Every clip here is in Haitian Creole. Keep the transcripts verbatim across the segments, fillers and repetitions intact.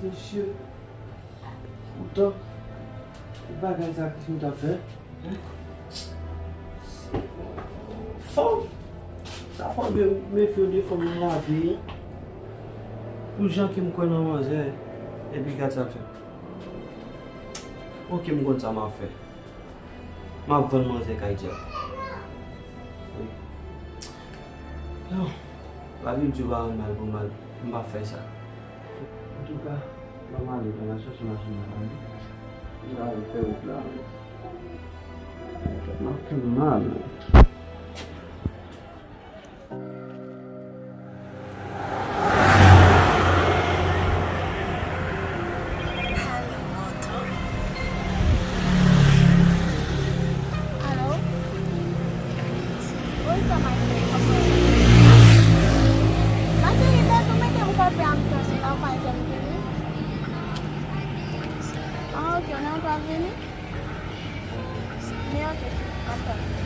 Mesye, poutan, ki bagay sa Krismi t ap fè? Fò! Sa fò m mefye w de fanm nan lavi. Pou jan ke m kwè nan manzè, epi gad sa l fè. Oke, m konn sa m ap fè. M ap vann manzè kay dyab. Wi. Non. Lavi m di w pa rann mal pou mal. M p ap fè sa. Antouka, ban m ale, ban m al chèche machin nan, tande. M pa vle fè wout la, men. M ap fè mal. Alo? Wi, sa Mateli, kòman w ye? Mateli, lè nou mete pou kanpe a mitan se la, ou pa janm vini? Ah, ok, ou nan pral vini? Men ok, cheri, m ap tann ou.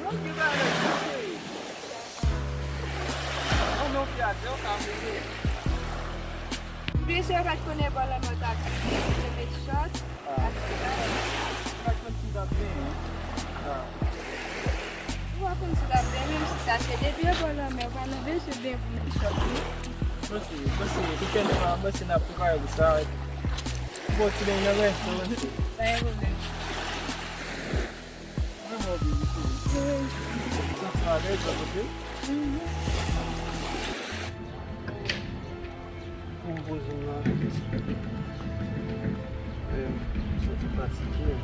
Bon, gen bagay, cheri. An non, fi a, jan w ka vini. Byen si yo pa t konnen bò lanmè w t ap viv, yo met chòt, ah, ak ti bagay. M pa t konn si m t ap benyen. Ah. Ou pa konn si w t ap benyen, menm si sa se depi yo bò lanmè, ou pa nan bezwen benyen pou met chòt, non. Mèsi, mèsi. Pwochènman, mèsi, n ap prepare pou sa. Bon, ti bagay nan men, mèsi. Pa gen pwoblèm. Vrèman byen, mesye. Wi. Santi w alèz, sa pote? Mhm. Pou m poze m la. Eh, m santi fatige.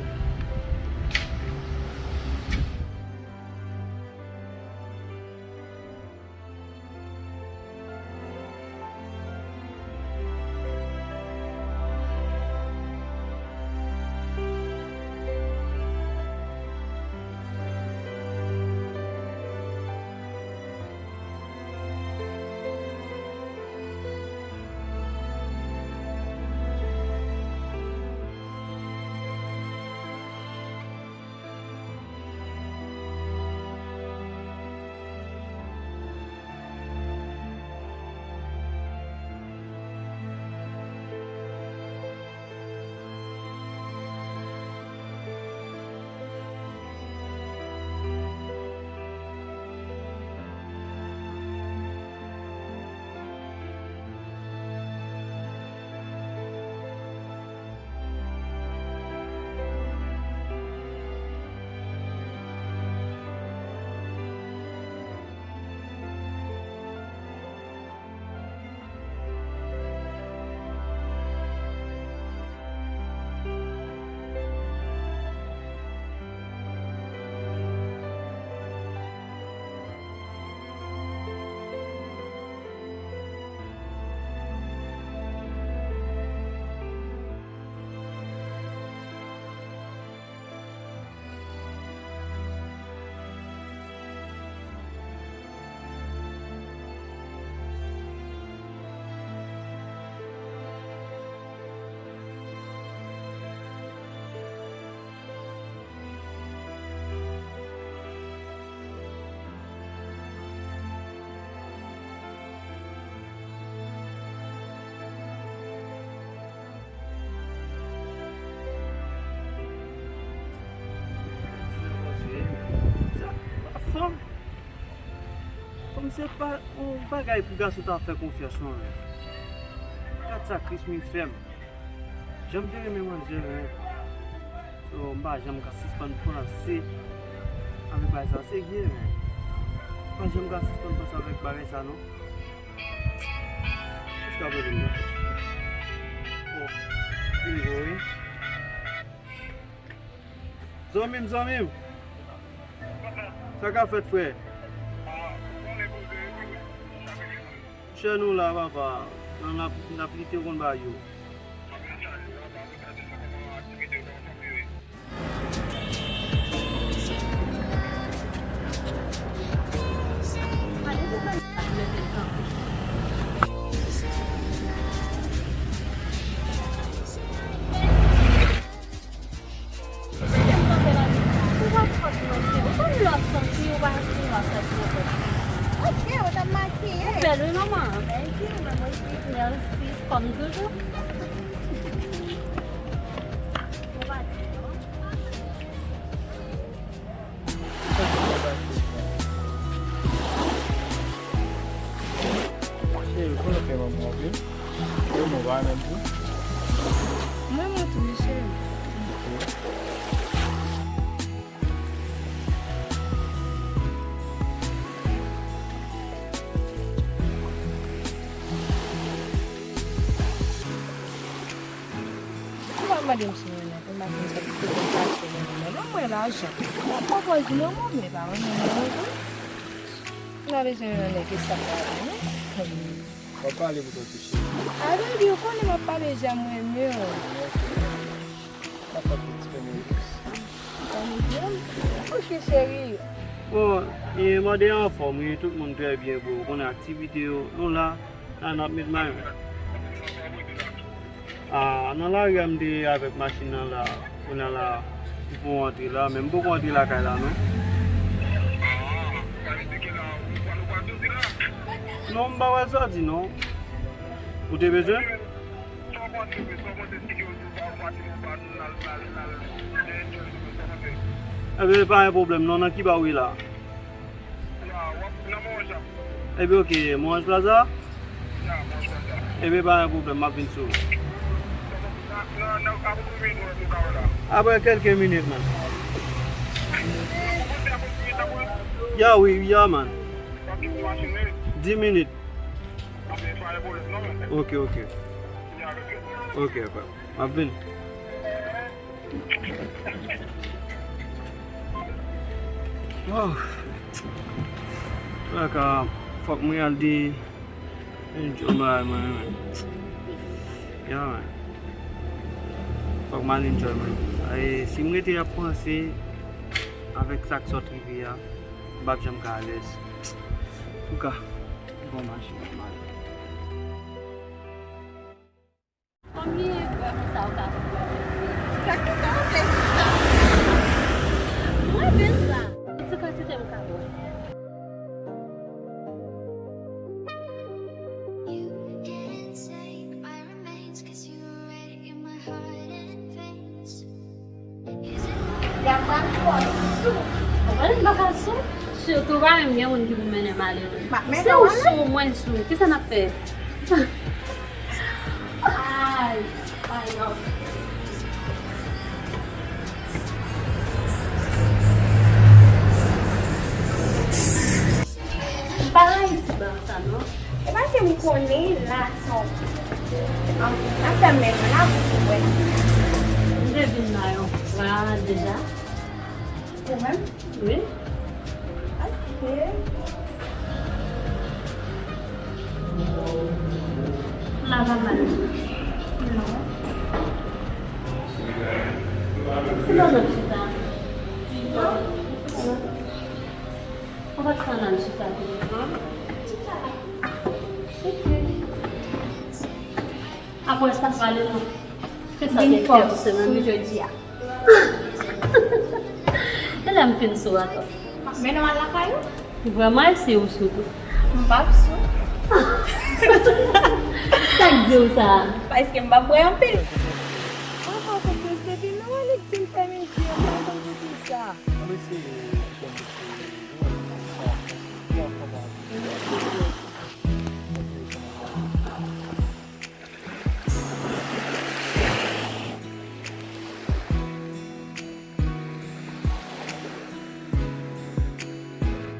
Fanm, fanm se pa yon bagay pou gason ta fè konfyans non, men. Gad sa Krismi fè m. Jan m te renmen manzè, men. So, m pa janm ka sispann panse avèk bagay sa. Serye, men. M pa janm ka sispann panse avèk bagay sa, non. Sa pwoblèm nan? Oh, vin gwo, wi. Zanmi m, zanmi m. Sa k ap fèt, frè? Chè nou la, papa. N ap, n ap lite konn ba yo. Ok, ou t ap makiye. Ou bèl wi, manman. Mèsi, manman. Mèsi, kòm toujou. Cheri, konnen fè manman anpil. Yo, mwen pa menm tou. Mwen, mwen tou, wi, cheri. Ou pa mande m si mwen renmen, pou m pa konn sa ki kote m pase renmen mwen. Ban mwen lajan. Ou pwopòz mwen, mwen pa renmen mwen, wi. M pa bezwen yon nèg ki sa pa renmen. W ap pale pou tande cheri. A, baby, ou konnen m ap pale jan m renmen w. Sa fè pou ti fè mwen. Ok, cheri. Bon, e, mande anfòm, wi, tout moun trè byen, bro. Ou konnen aktivite yo, nou la, la n ap met mayo. Ah, nan lari a m te avèk machin nan la, kounye a la, m pou antre la, men m poko antre lakay la, non. Non, m pa wè sòti, non. Ou te bezwen? Ebyen, pa gen pwoblèm, non, nan ki ba w ye la? Ebyen, ok, Morange Plaza? Ebyen, pa gen pwoblèm, m ap vin sou ou. Apre kèlke minit, man. Ya, wi, ya, man. Dis minit. Ok, ok. Ok, ok. M ap vin. Oh. Fòk mwen al de enjoy bagay mwen, man. Ya, man. Fòk m al enjoy, man. E, si m rete ap panse avèk sa k sot rive a, m p ap janm ka alèz. Antouka, bon mache, man. Konbyen vè konsa ou ka pran? Sa ki sa ou vle di sa? Mwen vle sa. Ki kantite m ka bwè? You can't take my remains, 'cause you already in my heart and veins. Y ap pran fòs sou. Mwen m pa ka sou. Sitou pa menm gen moun ki pou mennen m ale. Se ou sou, mwen sou. Kisa n ap fè? Ay, ay, non. M pa rayi ti bar sa, non. E paske m konnen la se yon, an, afè menm la pou ou wè. M te vin la yon fwa deja. Ou menm? Wi. Ok. La pa mal. Non. Sinon, n ap chita. Ou pa t ka al chita tou, non? Ok. Apre sa, pale non. Kisa te fè w semèn jodi a? E lè m fin sou atò. M ap mennen w al lakay ou? Vrèman, e si ou sou tou? M p ap sou. Sa k di w sa? Paske m p ap bwè anpil. Papa, konplis, depi nou wè li di m fèmen je, m pa konn pou kisa.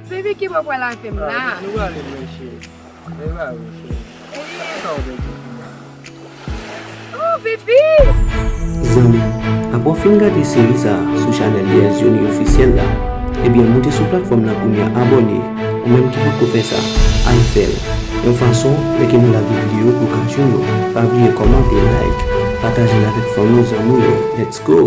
Baby, ki bò pral avè m la? Nou prale, mwen, cheri. Men pa vre, cheri. Oh, baby! Zanmi, apre w fin gade seri sa a sou chanèl D S Johnny Ofisyèl la, ebyen moute sou platfòm nan kounye a, abòne, ou menm ki poko fè sa, al fè l. Yon fason, lè ke nou lage videyo pou w ka jwenn yo. Pa bliye kòmante, like, pataje l avèk fanmi w, zanmi w yo. Let's go!